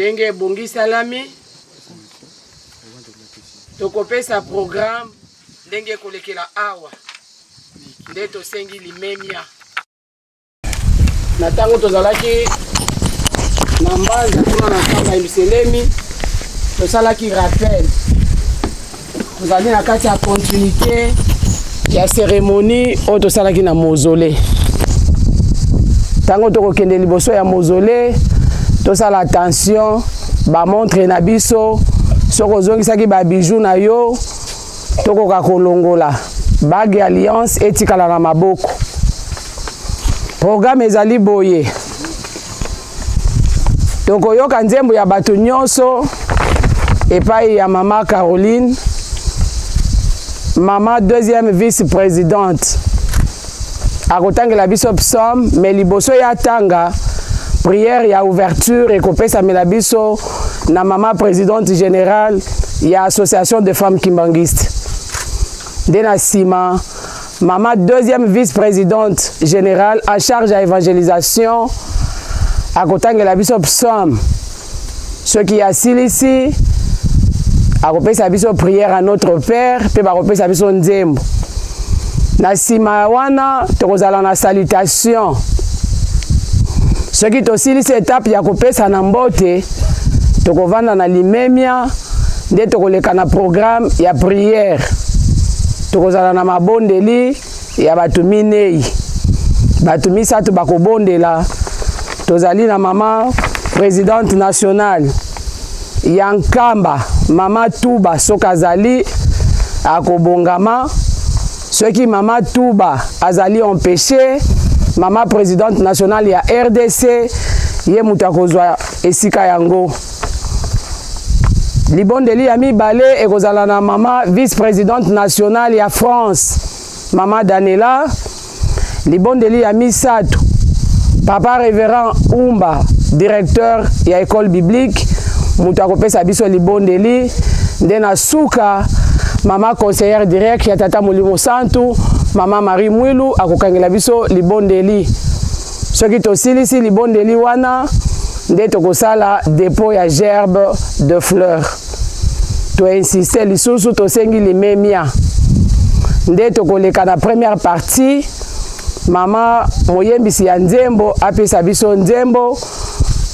Ndenge ebongisalami, tokopesa programme ndenge ekolekela awa nde tosengi limemia. Na ntango tozalaki na Mbanza kuna na Nkamba ya Miselemi, tosalaki rappel, tozali na kati ya continuité ya cérémonie oyo tosalaki na mausolée. Ntango tokokende liboso ya mausolée, tosala attention bamontre na biso. Soki ozongisaki babiju na yo, tokoka kolongola bague alliance, etikala na maboko. Programme ezali boye: tokoyoka nzembo ya bato nyonso epai ya mama Caroline, mama deuxième vice-présidente, akotangela biso psaume. Mais liboso ya tanga, prière ya ouverture ekopesamela biso na mama présidente générale ya Association de femmes kimbanguistes. Nde na nsima, mama deuxième vice-présidente générale en charge ya évangélisation akotangela biso psaume. Soki asilisi, akopesa biso prière à Notre Père mpe bakopesa biso nzembo. Na nsima wana, tokozala na salutation. Soki tosilisi etape ya kopesa na mbote, tokovanda na limemia, nde tokoleka na programme ya prière. Tokozala na mabondeli ya bato minei, bato misato bakobondela. Tozali na mama présidente nationale ya Nkamba, mama Tuba. Soki azali, akobongama. Soki mama Tuba azali empêché, mama présidente nationale ya RDC, ye moto akozwa esika yango. Libondeli ya mibale ekozala na mama vice-présidente nationale ya France, mama Danela. Libondeli ya misato, papa révérend Umba, directeur ya école biblique, moto akopesa biso libondeli. Nde na suka, mama conseillère direct ya Tata Molimo Santu, mama Marie Mwilu, akokangela biso libondeli. Soki tosilisi libondeli wana, nde tokosala dépôt ya gerbe de fleur. Toinsiste lisusu, tosengi limemia. Nde tokoleka na première partie. Mama moyembisi ya nzembo apesa biso nzembo,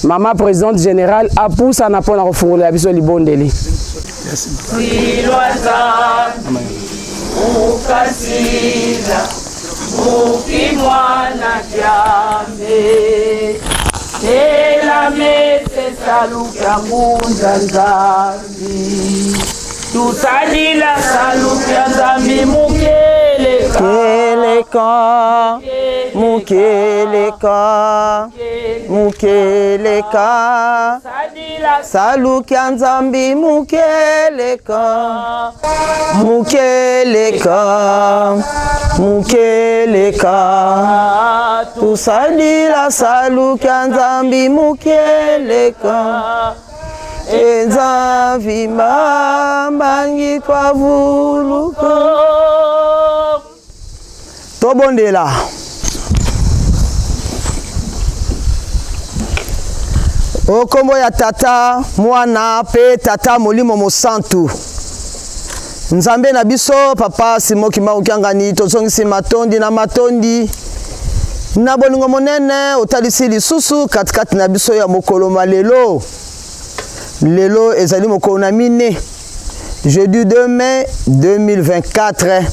mama présidente générale apusana mpona kofungolela biso libondeli. Silwa Nzambi ukasila muki mwana diambe tela mese saluka ngunza Nzambi tusalila saluka Nzambi mukeleka. Keleka mukeleka mukeleka. Sadila. Salukia Nzambi mukeleka mukeleka mukeleka, tusalila salukia Nzambi mukeleka eza vimba mbangi twavuluka. Tobondela. O nkombo ya Tata, Mwana mpe Tata Molimo Mosantu. Nzambe na biso, papa Simo Kimbangu Kiangani, tozongisi matondi na matondi na bolingo monene otalisi lisusu katikati na biso ya mokolo ma lelo. Lelo ezali mokolo na mine, jeudi 2 mai 2024.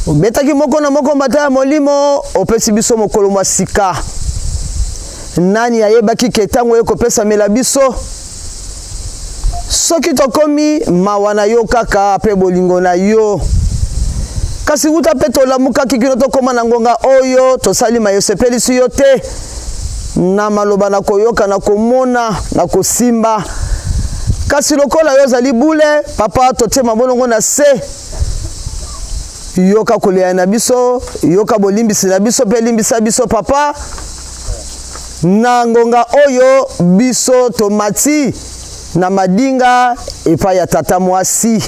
Obetaki moko na moko mbata ya molimo, opesi biso mokolo mwa sika. Nani ayebaki ke ntango ekopesamela biso? Soki tokomi mawa na yo kaka mpe bolingo na yo. Kasi wuta mpe tolamukaki kino tokóma na ngonga oyo, tosali maye osepelisi yo te na maloba, na koyoka, na komona, na kosimba. Kasi lokola yo ozali bule, papa, totie mabolongo na se. Yoka kolela na biso, yoka bolimbisi na biso mpe limbisa biso, papa. Na ngonga oyo, biso tomati na madinga epai ya tata mwasi.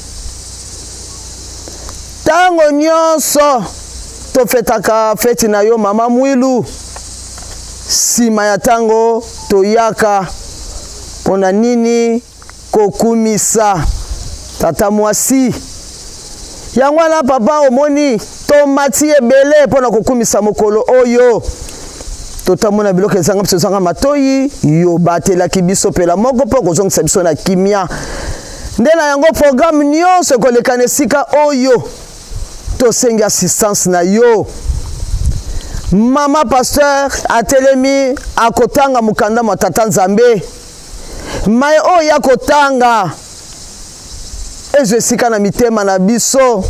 Ntango nyonso tofetaka feti na yo, mama Mwilu, nsima ya ntango toyaka. Mpo na nini kokumisa tata mwasi? Yango wana papa, omoni tomati ebele mpo na kokumisa mokolo oyo. Totamona biloko ezanga biso, ezanga matoi, yo batelaki biso pela moko mpo kozongisa biso na kimia. Nde na yango programme nyonso ekoleka na esika oyo. Tosengi assistance na yo. Mama pasteur atelemi akotanga mokanda mwa Tata Nzambe. Maye oyo ya kotanga ezwa esika na mitema na biso,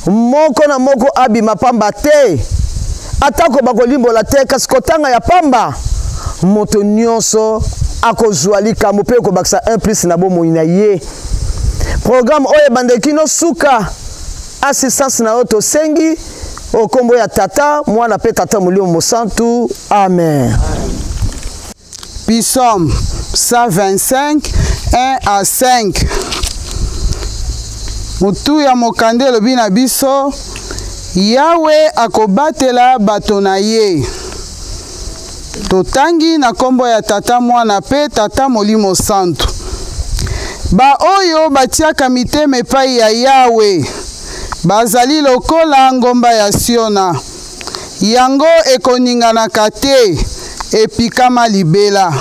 moko na moko abima pamba te, atako bakolimbola te, kasi kotanga ya pamba, moto nyonso akozwa likambo mpe ekobakisa un plus na bomoi na ye. Programme oyo ebanda kino suka, assistance na yo tosengi o kombo ya Tata, Mwana mpe Tata Molimo Mosantu. Amen. Psaume 125, 1 à 5. Motu ya mokanda elobi na biso, Yawe akobatela bato na ye. Totangi na nkombo ya Tata, Mwana mpe Tata Molimo Santu. Baoyo batiaka mitema epai ya Yawe bazali lokola ngomba ya Siona, yango ekoninganaka te, epikama libela.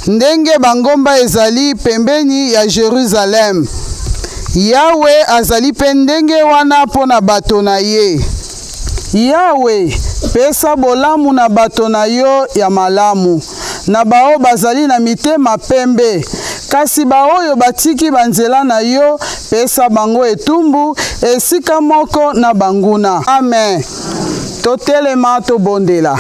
Ndenge bangomba ezali pembeni ya Jerusalem, Yawe azali mpe ndenge wana mpo na bato na ye. Yawe, pesa bolamu na bato na yo ya malamu, na baoyo bazali na mitema pembe. Kasi baoyo batiki banzela na yo, pesa bango etumbu esika moko na banguna. Amen. Totelema, tobondela.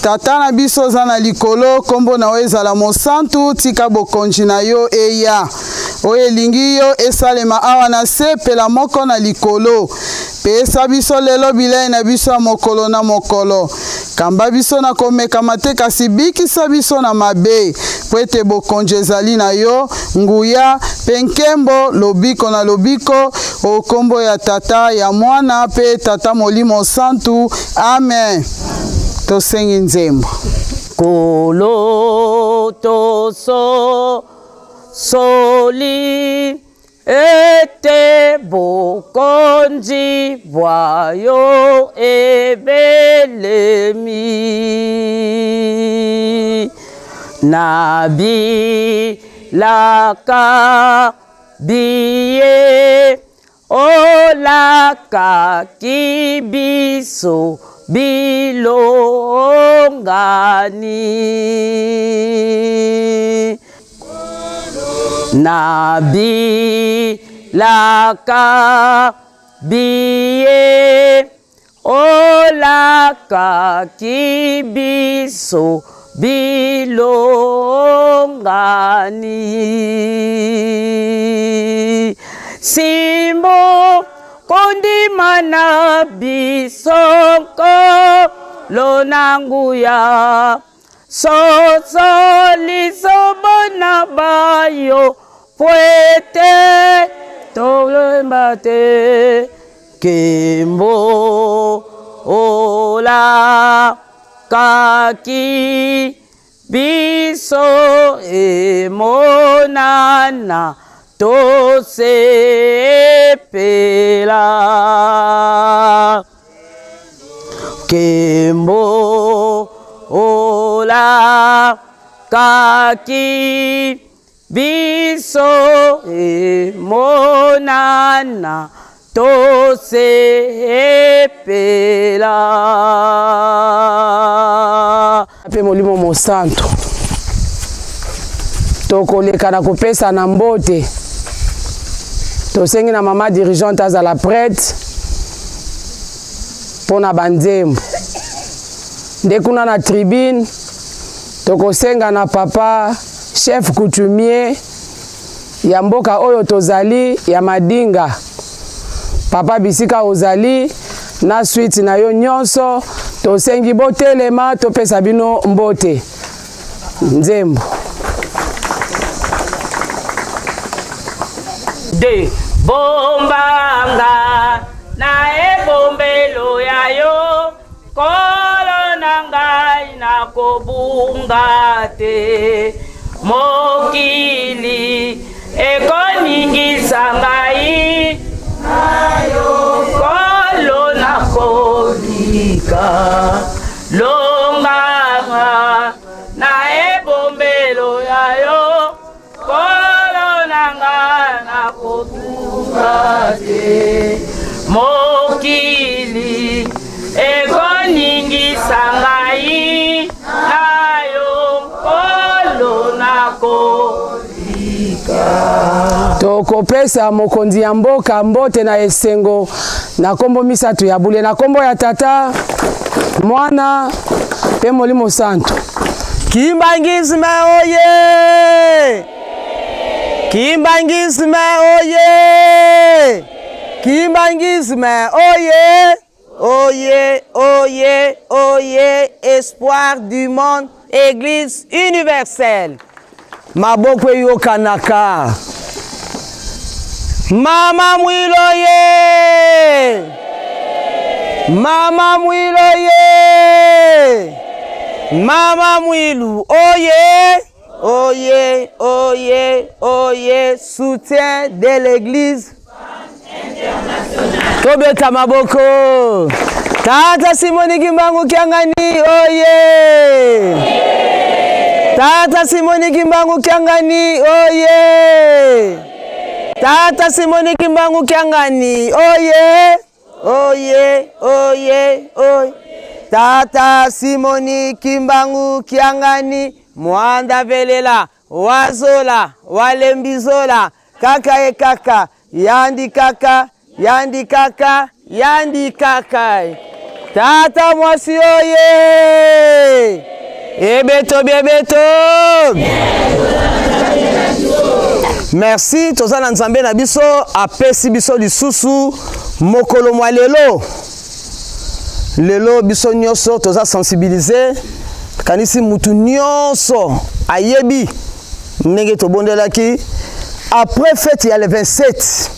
Tata na biso oza na likolo, kombo na yo ezala mosantu, tika bokonzi na yo eya. Oyo elingi yo esalema awa na se pela moko na likolo. Pesa biso lelo bilei na biso ya mokolo na mokolo. Kamba biso na komekama te, kasi bikisa biso na mabe, mpo ete bokonzi ezali na yo, nguya mpe nkembo, lobiko na lobiko, o kombo ya Tata, ya Mwana mpe Tata Molimo Santu. Amen. Tosengi nzembo. Kolo toso soli ete bokonzi bwa yo ebelemi na bilaka biye olakaki biso bilongani. Na bilaka biye olakaki biso bilongani. Simbo kondima na biso Nkolo na nguya, sosoliso bana ba yo, po ete tolemba te. Nkembo olakaki biso emonana tosepela. Nkembo olakaki biso emonana tosepela. Mpe Molimo Mosantu, tokoleka na kopesana mbote. Tosengi na mama dirigeante azala prête mpo na banzembo. Nde kuna na tribune tokosenga na papa chef coutumier ya mboka oyo tozali ya Madinga. Papa bisika ozali na suite na yo nyonso, tosengi botelema topesa bino mbote. Nzembo. De bombanga na ebombelo ya yo, Nkolo na ngai na. Nakobunga te, mokili ekoningisa ngai, Nkolo nakobika longanga na ebombelo ya yo, Nkolo na nga nakobunga te, mokili ekoningisa ngai na yo, Nkolo nakobika. Tokopesa mokonzi ya mboka mbote na esengo na nkombo misato ya bule, na nkombo ya Tata, Mwana mpe Molimo Santu. Kimbanguisme oye! Kimbanguisme oye! Kimbanguisme oye! Oye, oye, oye, espoir du monde, Église universelle. Maboko eyokanaka. Mama Mwilo ye! Mama Mwilo ye! Mama Mwilu oye! Oye, oye, oye, soutien de l'église. Tobeta maboko. Tata Simoni Kimbangu Kiangani oye! Tata Simoni Kimbangu Kiangani oye! Tata Simoni Kimbangu Kiangani oye! Oye, oye, oye. Tata Simoni Kimbangu Kiangani Mwanda velela wazola walembizola kaka e kaka yandi kaka yandi kaka yandi kaka tata mwasi oye ebeto biebeto. Merci, toza na Nzambe na biso apesi biso lisusu mokolo mwa lelo. Lelo biso nyonso toza sensibiliser, kanisi mutu nyonso ayebi ndenge tobondelaki après fete ya le 27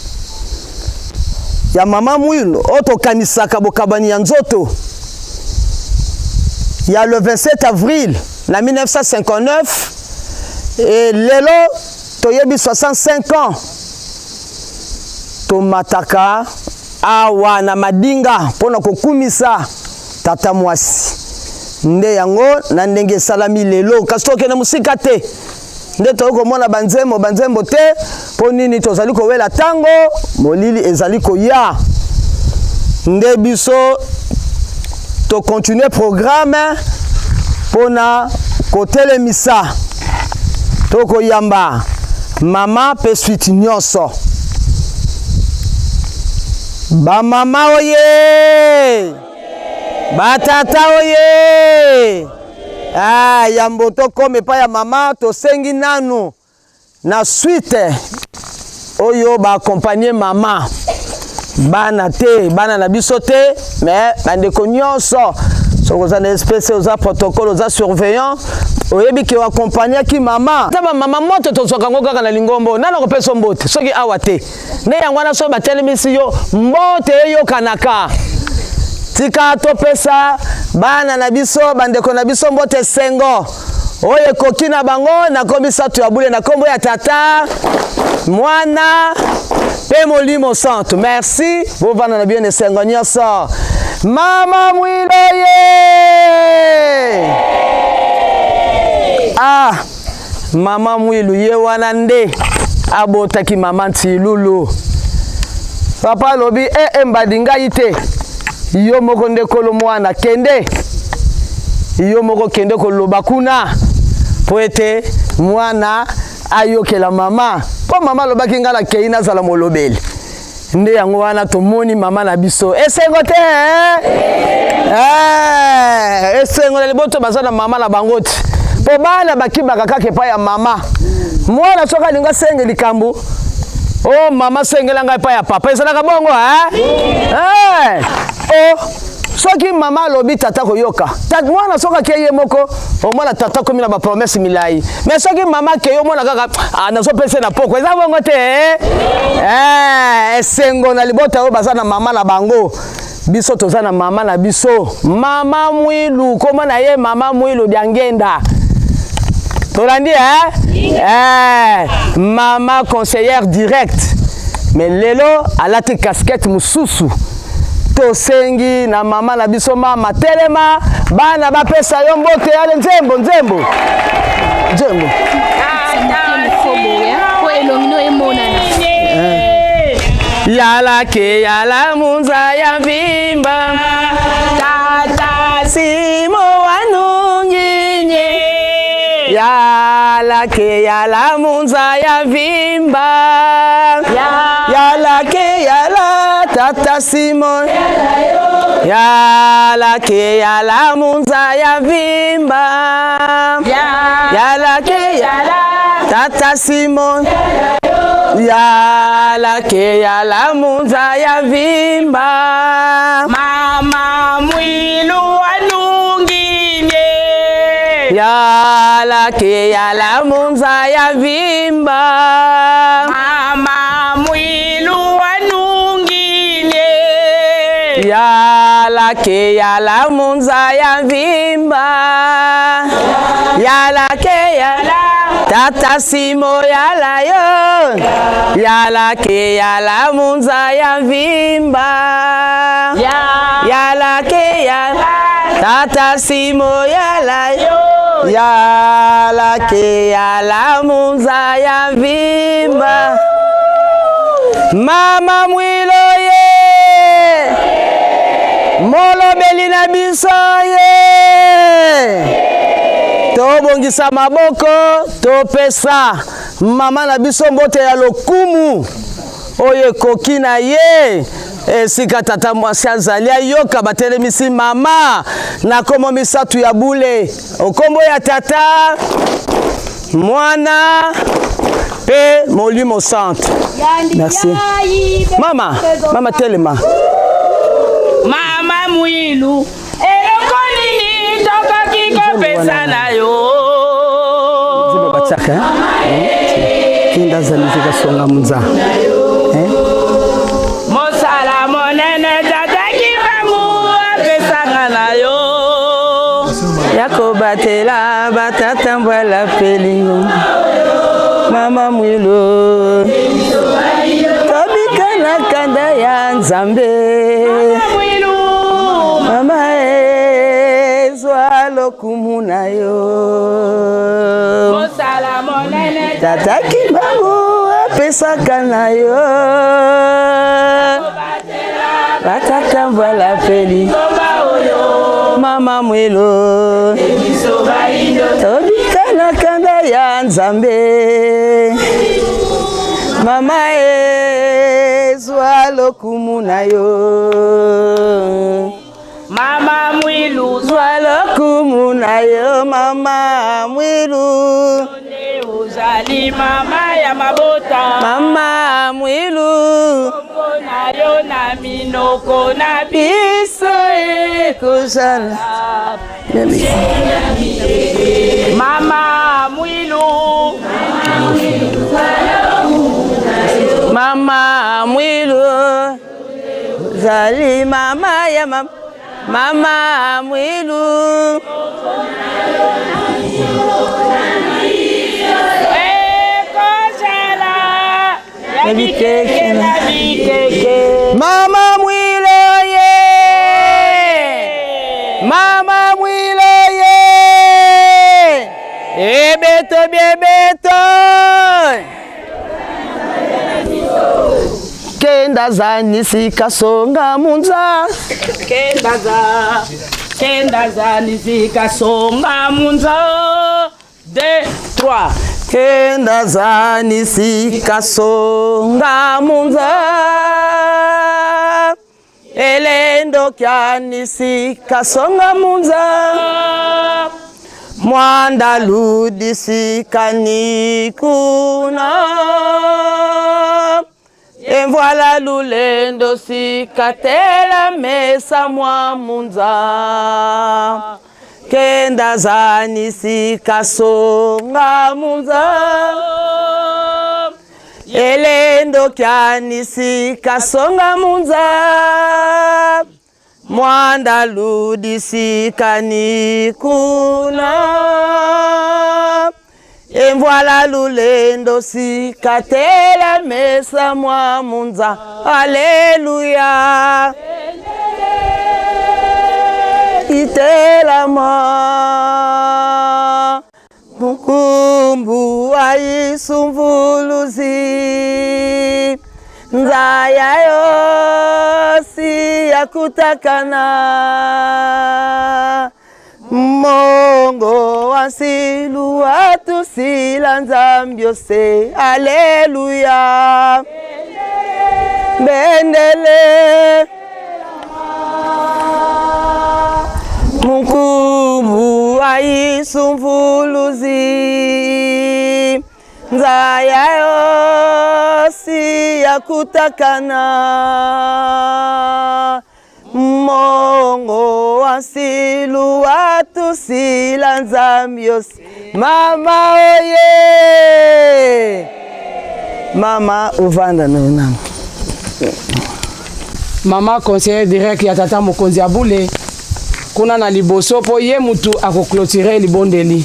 ya mama Mwilu oyo tokanisaka bokabani ya nzoto ya le 27 avril na 1959 et lelo toyebi 65 ans tomataka awa na Madinga mpo na kokumisa tata mwasi. Nde yango na ndenge esalami lelo, kasi tokende mosika te nde toyei komona banzembo banzembo te. Mpo nini tozali kowela ntango molili ezali koya? Nde biso tokontinue programme mpo na kotelemisa to koyamba mama mpe suite nyonso. Bamama oye! Batata oye! Ah, yambo tokoma epai ya mama, tosengi nanu na suite oyo ba accompagner mama, bana te, bana na biso te, mais bandeko nyonso, soki oza na SPC, oza protocole, oza surveillant, oyebi ke oaccompagnaki mama. Ata bamama moto tozwaka yango kaka na lingombo, nani akopesa mbote soki awa te? Nde yango wana soki batelemisi yo mbote eyokanaka. Tika topesa bana na biso, bandeko na biso mbote esengo oyo ekoki na bango. Na misato ya bule, na nkombo ya Tata, Mwana mpe Molimo Santu. Merci, bovanda na bino esengo nyonso. Mama Mwiloye! Ah, Mama Mwilu ye wana nde abotaki mama Ntilulu. Papa alobi e eh, mbadi ngai te, yo moko nde kolo mwana, kende yo moko, kende koloba kuna mpo ete mwana ayokela mama, mpo mama alobaki ngai nakei nazala molobeli. Nde yango wana tomoni mama na biso esengo te eh? Eh, esengo na liboto baza na mama na bango ti, mpo bana bakimaka kaka epai ya mama. Mwana soki alingi asenge likambo, o oh, mama sengela ngai epai ya papa, ezalaka bongo eh? Eh, oh, soki mama alobi tata koyoka mwana, soki akei ye moko, omona tata komi na bapromese milai, mais soki mama akei, omona kaka ah, nazopesa na poko. Eza bongo te eh? Eh, esengo na libota oyo baza na mama na bango. Biso toza na mama na biso, mama Mwilu, koma na ye mama Mwilu Diangenda. Tolandi eh? Eh, mama conseillère directe. Mais lelo alati casquette mususu. Tosengi na mama na biso mama telema, bana bapesa yo mbote ale nzembo nzembo. Nzembo. Po elongi no emonana. Yala ke yala munza ya vimba Tata Simo wanunginye Yala ke yala munza ya vimba Yala ke yala tata Simo Yala ke yala munza ya vimba Yala ke yala tata Simon Yala ke yala munza ya vimba Mama Mwilu wanunginye Yala ke yala munza ya vimba Mama Mwilu wanunginye Yala ke yala munza ya vimba Yala ke yala Tata Simo yala yo Yala ke yala munza ya vimba Yala ke yala Tata Simo yala yo Yala ke yala munza ya vimba Mama Mwilo ye Molobeli na biso ye Tobongisa maboko topesa mama na biso mbote ya lokumu oyo ekoki na ye esika tata mwasi azali ayoka batelemisi mama na kombo misato ya bule okombo ya tata mwana pe molimo centre. Merci. Mama, mama telema. Mama Mwilu, eloko nini tokoki kopesa na yo? Nzembo batiaka eh? Kinda zalizika songa munza. Eh? Mosala monene tata Kimbangu apesanga na yo. Yakobatela batata mbwala pelingo. Mama Mwilu. Tobika na kanda ya Nzambe. Mama ezwa lokumu na yo. Mosala monene Tata Kimbangu apesaka na yo. Batata mbwala peli. Mama Mwilu. Tobika na kanda ya Nzambe. Mama ezwa lokumu na yo. Mama Mwilu, Zwa lokumu na yo, Mama Mwilu. Ozali mama ya mabota. Mama Mwilu. Kombo na yo na minoko na biso ekozala. Mama Mwilu. Mama Mwilu. Zali mama ya mama. Mama Mwilu. Ya bikeke na bikeke. Mama Mwilo ye. Mama Mwilo ye. Ebeto biebeto. Kenda zani sikasonga munza. Kenda za, kenda zani sikasonga munza. 2, 3. Kenda zani sikasonga munza. Elendo kyani sikasonga munza. Mwanda ludi sikani kuna. Envoila lulendo sikatela mesa mwa munza. Kenda zani sikasonga munza. Elendo kyani sikasonga munza. Mwanda ludisikani kuna Emvwala lulendo sikatela mesa mwa munza Aleluya Itelama Mukumbu wa Yesu mvuluzi Nzaya yosi ya kutakana Mongo wa nsilu atusila Nzambi ose Aleluya Bendele Mukumbu wa Yesu mvuluzi Nzaya yosi ya kutakana Mongo wa nsilu atusila Nzambi yose Mama oye Mama ovanda na yo nanu. Mama conseiller direct ya tata mokonzi ya bule kuna na liboso mpo ye mutu akoclotire libondeli.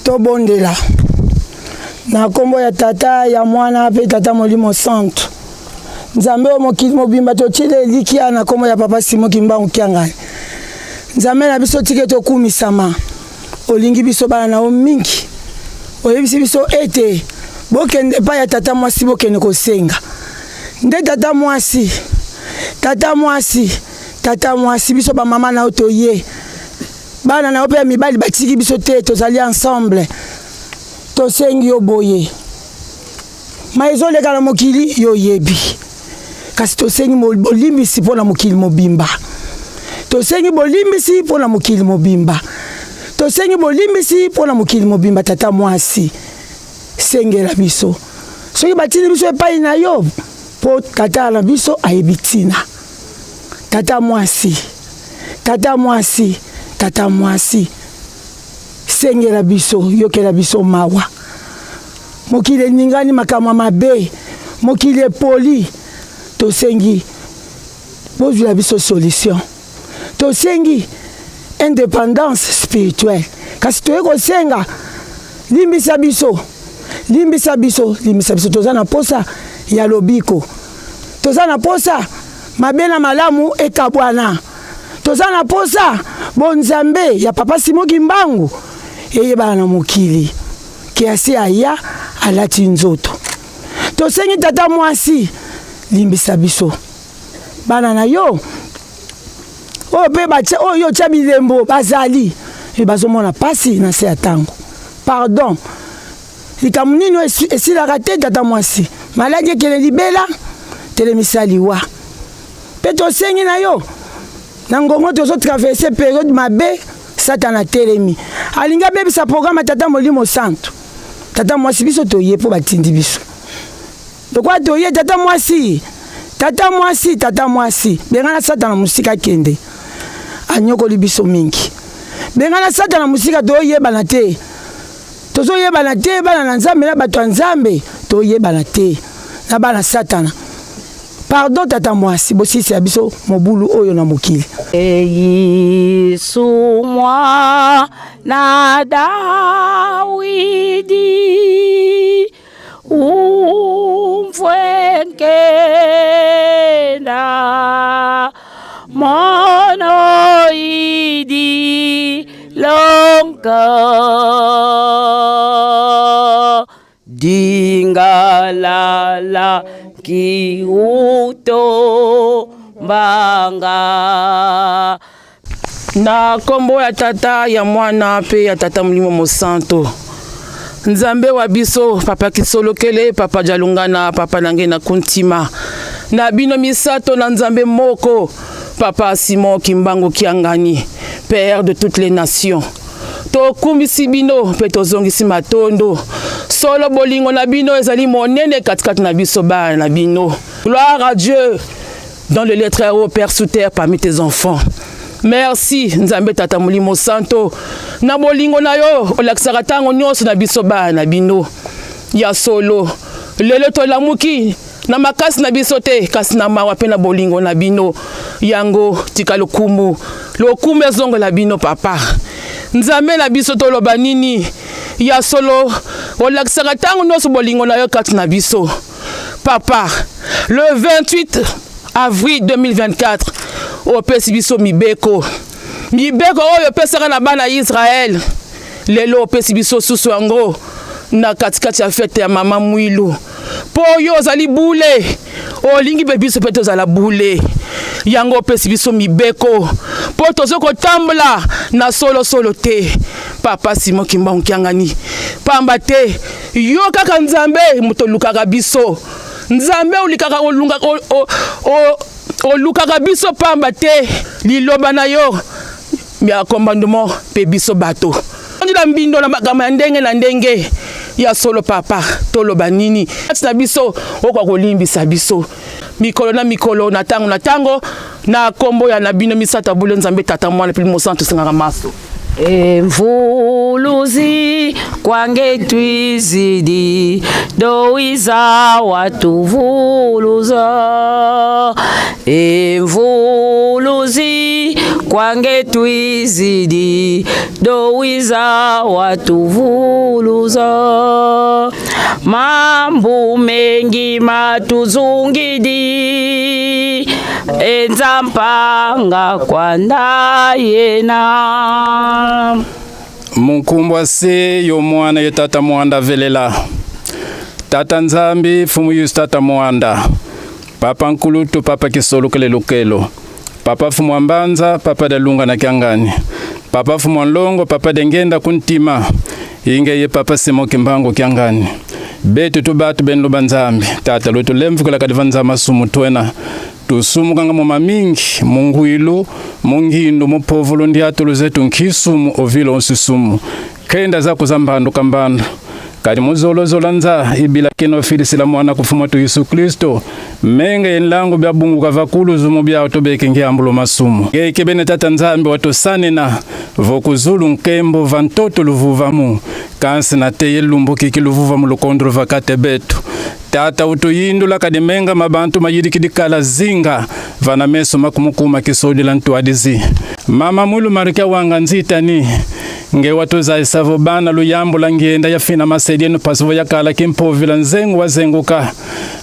Tobondela na nkombo ya Tata, ya Mwana mpe Tata Molimo Santu. Nzambe oyo mokili mobimba totyeli elikya na nkombo ya Papa Simon Kimbangu Kiangani. Nzambe na biso, tika ete okumisama. Olingi biso bana na yo mingi. Oyebisi biso ete bokende epai ya tata mwasi, bokende kosenga. Nde tata mwasi, tata mwasi, tata mwasi, biso bamama na yo toye. Bana na yo mpe ya mibali batiki biso te, tozali ensemble. Tosengi yo boye. Ma ezoleka na mokili yo oyebi. Kasi tosengi bolimbisi mpo na mokili mobimba. Tosengi bolimbisi mpo na mokili mobimba. Tosengi bolimbisi mpo na mokili mobimba, tata mwasi. Sengela biso. Soki batindi biso epai na yo, mpo tata na biso ayebi ntina. Tata mwasi, tata mwasi, tata mwasi, sengela biso, yokela biso mawa. Mokili eningani, makambo ya mabe, mokili epoli. Tosengi bozwila biso solution. Tosengi independance spirituelle, kasi toye kosenga limbisa biso, limbisa biso, limbisa biso. Toza na posa ya lobiko, toza na posa mabe na malamu ekabwana, toza na posa bonzambe ya Papa Simon Kimbangu eyebana na mokili ke asi aya alati nzoto. Tosengi tata mwasi, limbisa biso bana na yo oyo mpe batia oyo yo otya bilembo bazali e bazomona pasi na se ya ntango. Pardon, likambo nini oyo esilaka te tata mwasi, maladi ekele libela, telemisa liwa. Mpe tosengi na yo na ngongo tozo traverse periode mabe, Satana atelemi alingi abebisa programme ya tata Molimo Santu. Tata mwasi, biso toye mpo batindi biso lokola toye. Tata mwasi, tata mwasi, tata mwasi, bengana Satana mosika akende, anyokoli biso mingi. Bengana Satana mosika, toyebana te, tozoyebana te, bana na Nzambe na bato ya Nzambe toyebana te na bana Satana. Pardon tata mwasi, bosilisa biso mobulu oyo na mokili. Yesu mwana Dawidi, umfwe nkenda mono idi lonka dingalala kiuto mbanga. Na kombo ya Tata, ya Mwana mpe ya Tata Molimo Mosanto. Nzambe wa biso, Papa Kisolokele, Papa Jalungana, Papa Nange na Kuntima. Na bino misato na Nzambe moko, Papa Simon Kimbangu Kiangani, Père de toutes les nations. Tokumisi bino mpe tozongisi matondo. solo bolingo na bino ezali monene katikati na biso bana na bino. Gloire à Dieu dans le lieu très haut, Père sous terre parmi tes enfants. Merci Nzambe Tata Molimo Santo na bolingo na yo olakisaka ntango nyonso na biso bana na bino. Ya solo lelo tolamuki na makasi na biso te, kasi na mawa mpe na bolingo na bino. Yango tika lokumu, lokumu ezongola bino papa Nzambe na biso. Toloba nini? Ya solo olakisaka ntango nyonso bolingo na yo kati na biso papa. Le 28 avril 2024 opesi biso mibeko, mibeko oyo opesaka na bana ya Israele, lelo opesi biso susu yango na katikati ya fete ya mama Mwilu, mpo oyo ozali bule, olingi mpe biso mpe tozala bule. Yango opesi biso mibeko mpo tozo kotambola na solosolo te, papa Simon Kimbangu Kiangani, pamba te yo kaka Nzambe moto olukaka biso. Nzambe olikaka olukaka biso pamba te liloba na yo ya commandement mpe biso bato na mbindo na makambo ya ndenge na ndenge. Ya solo papa, toloba nini kati na biso? Okoka kolimbisa biso mikolo na mikolo, na ntango na ntango, na nkombo ya na bino misato ya bule, Nzambe Tata, Mwana mpe Mosantu, esengaka maso. Mvuluzi kwange twizidi dowiza watuvuluza. Mvuluzi kwange twizidi dowiza watuvuluza. Mambu mengi matuzungidi enza mpanga kwanda yena. Munkumbwa se yo mwana ye tata mwanda velela tata Nzambi fumu yusu tata mwanda papa nkulutu papa kisolokele lukelo papa fumu mbanza papa dalunga na kiangani papa fumu nlongo papa dengenda kuntima inge ye papa Simo Kimbangu Kiangani betu tu batu benu ba Nzambi tata lutu lemvukela kadi va Nzambi asumu twena tusumukanga mu mamingi mungwilu mungindu mupovulu ndiatulu zetu nkisumu ovilo onsusumu kenda zaku za mbandu kambandu kadi muzolozola nza ibila kino filisila mwana kufuma tu Yesu Kristo menge yenlangu bya bungu kavakulu zumu bya tobeke ngiambulo masumu ngeke bene tata Nzambi watosanena vokuzulu nkembo vantoto luvuvamu kansi na te yelumbu kiki luvuva mu lukondro vakate betu tata utuyindula kadi menga mabantu mayidikidi kala zinga vana meso makumukuma kisodila ntwadizi mama mwilu marika wanga nzitani nge watuzaisavo bana luyambula ngenda yafina masedienu pasivo yakala kimpovila nzengu wazenguka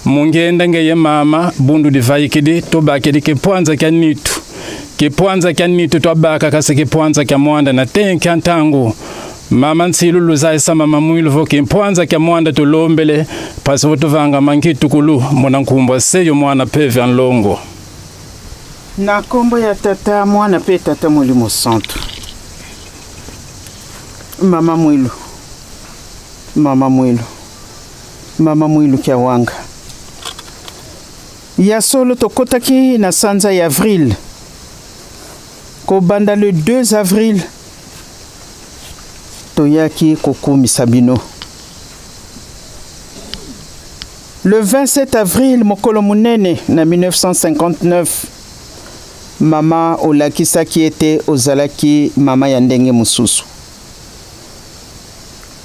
mungenda ngeye mama bundu divaikidi tubakidi kipwanza kya nitu kipwanza kya nitu twabaka kasi kipwanza kya mwanda na tenkya ntangu mama ntsilu luzaisa mama mwilu vo kimpwanza kya mwanda tulombele pasivo tuvanga mankitukulu mona nkumbwa seyo mwana peve nlongo. Na nkombo ya Tata, Mwana mpe Tata Molimo Santu. Mama Mwilu, mama Mwilu, mama Mwilu Kiawanga, ya solo tokɔtaki na sanza ya avril, kobanda le 2 avril toyaki kokumisa bino. Le 27 avril, mokolo monene na 1959, mama olakisaki ete ozalaki mama ya ndenge mosusu.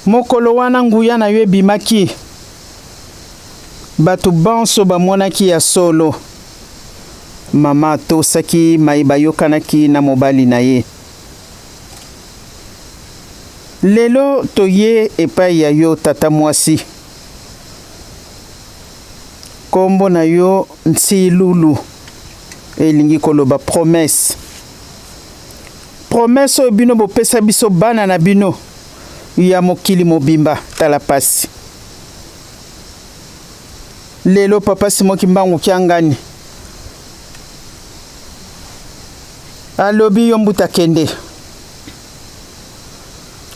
Mokolo wana nguya na yo ebimaki, bato banso bamonaki ya solo mama atosaki mai bayokanaki na mobali na ye. Lelo toye epai ya yo tata mwasi, nkombo na yo Nsilulu, elingi koloba promesse, promesse oyo bino bopesa biso bana na bino ya mokili mobimba. Tala pasi lelo papa Simon Kimbangu Kiangani alobi yo mbuta kende.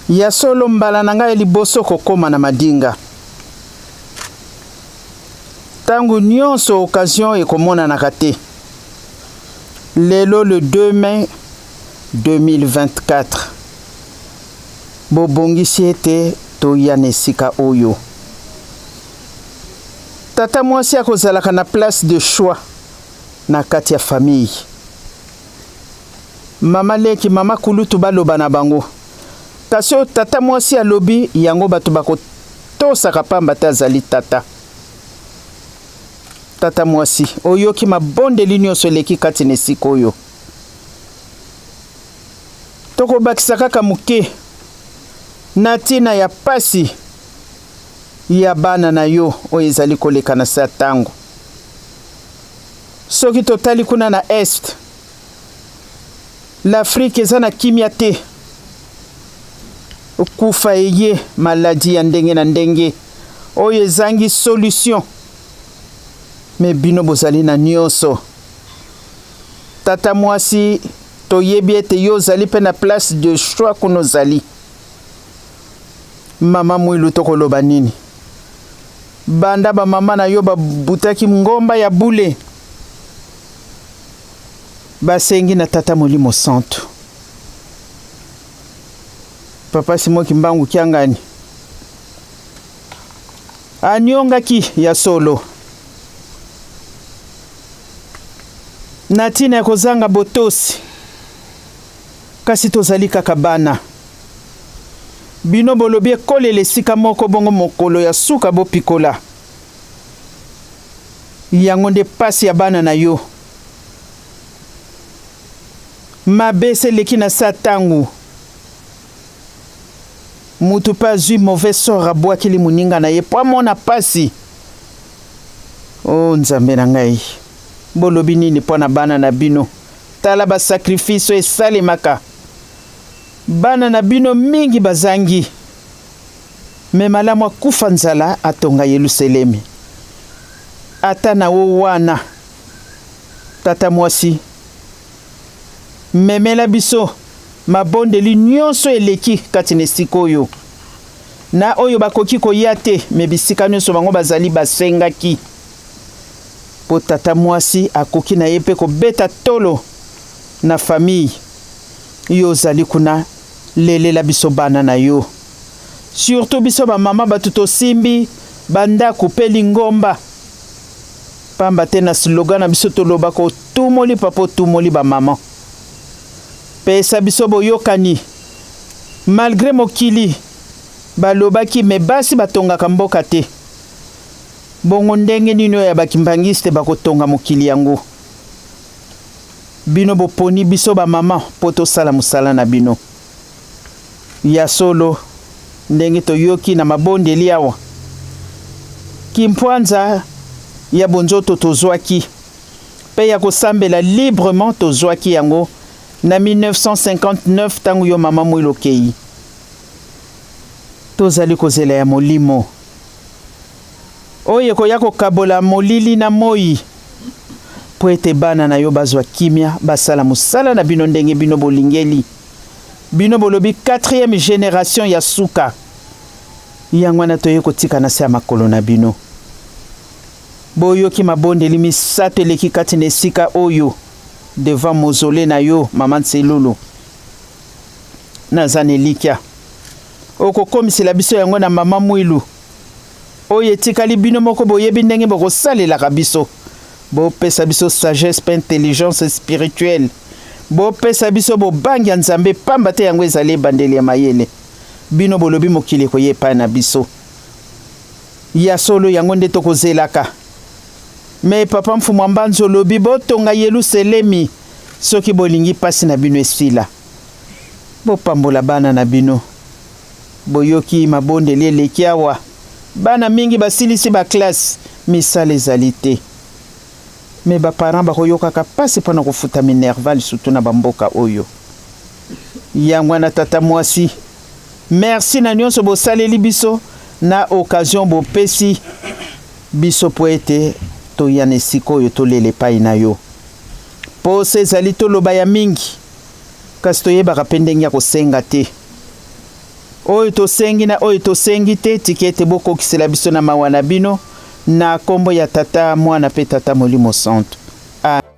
Ya solo mbala na ngai liboso kokóma na Madinga, ntango nyonso occasion ekomonanaka te. Lelo le 2 mai 2024 bobongisi ete toya na esika oyo. Tata mwasi akozalaka na place de choix na kati ya famille. Mama leki, mama kulutu baloba na bango. Kasi oyo tata mwasi alobi, yango bato bakotosaka pamba te azali tata. Tata mwasi, oyoki mabondeli nyonso eleki kati na esika oyo. Tokobakisa kaka moke na ntina ya pasi ya bana na yo oyo ezali koleka na se ya tango. Soki totali kuna na Est, l'Afrique eza na kimia te. Kufa eye, maladie ya ndenge na ndenge oyo ezangi solution. Mais bino bozali na nioso. Tata mwasi, toyebi ete yo ozali pe na place de choix kuna ozali. Mama Mwilu tokoloba nini? Banda ba mama na yo babutaki ngomba ya bule, basengi na Tata Molimo Santu. Papa Simon Kimbangu Kiangani aniongaki ya solo na ntina ya kozanga botosi, kasi tozali kaka bana. Bino bolobi ekolela esika moko bongo mokolo ya suka bopikola. Yango nde pasi ya bana na yo. Mabe esi eleki na sa tangu. Mutu pe azui mauvais sort abuakeli moninga na ye po amona pasi. Oh Nzambe na ngai, bolobi nini po na bana na bino? Tala ba sacrifice oyo esalemaka. Bana na bino mingi bazangi. Mais malamu akufa nzala atonga Yeluselemi. Ata na wo wana. Tata mwasi, memela biso mabondeli nyonso eleki kati na esika oyo. Na oyo bakoki koya te, mais bisika nyonso bango bazali basengaki. Po tata mwasi akoki na ye pe kobeta tolo na famille. Yo ozali kuna lelela biso bana na yo. Surtout biso ba mama batu tosimbi ba ndaku pe lingomba. Pamba te na slogan na biso tolobaka otumoli papa otumoli ba maman. Pesa biso boyokani. Malgre mokili balobaki mais basi batongaka mboka te. Bongo ndenge nini oyo ya ba kimbanguiste bakotonga mokili yango? Bino boponi biso ba maman po tosala mosala na bino. Ya solo, ndenge toyoki na mabondeli awa, kimpwanza ya bonzoto tozwaki pe ya kosambela librement tozwaki yango na 1959 tango yo mama Mwilu okeyi. Tozali kozela ya molimo oyo ekoya kokabola molili na moi, mpo ete bana na yo bazwa kimia, basala mosala na bino ndenge bino bolingeli. Bino bolobi quatrième generation ya suka, yango wana toye kotika na se ya makolo na bino. Boyoki mabondeli misato eleki kati na esika oyo devant mausolee na yo mama Nselulu. Naza na elikya okokomisela biso yango na mama Mwilu. Oyo etikali bino moko boyebi ndenge bokosalelaka biso. Bopesa biso sagesse pe intelligence spirituelle. Bopesa biso bobangi ya Nzambe pamba te yango ezali ebandeli ya mayele. Bino bolobi mokili ekoya epai na biso. Ya solo yango nde tokozelaka. Mais papa Mfumu Mbanzu olobi botonga Yeluselemi soki bolingi pasi na bino esila. Bopambola bana na bino. Boyoki mabondeli eleki awa. Bana mingi basilisi ba classe, misala ezali te. Mais ba parents bakoyokaka pasi pona kofuta minerval surtout na ba mboka oyo. Yango wana tata mwasi, merci na nionso bosaleli biso na occasion bopesi biso po ete toya na esika oyo tolela epayi na yo. Posa ezali toloba ya mingi. Kasi toyebaka mpe ndenge ya kosenga te. Oyo tosengi na oyo tosengi te, tika ete bokokisela biso na mawa na bino, na kombo ya Tata, Mwana mpe Tata Molimo Santu. Amen.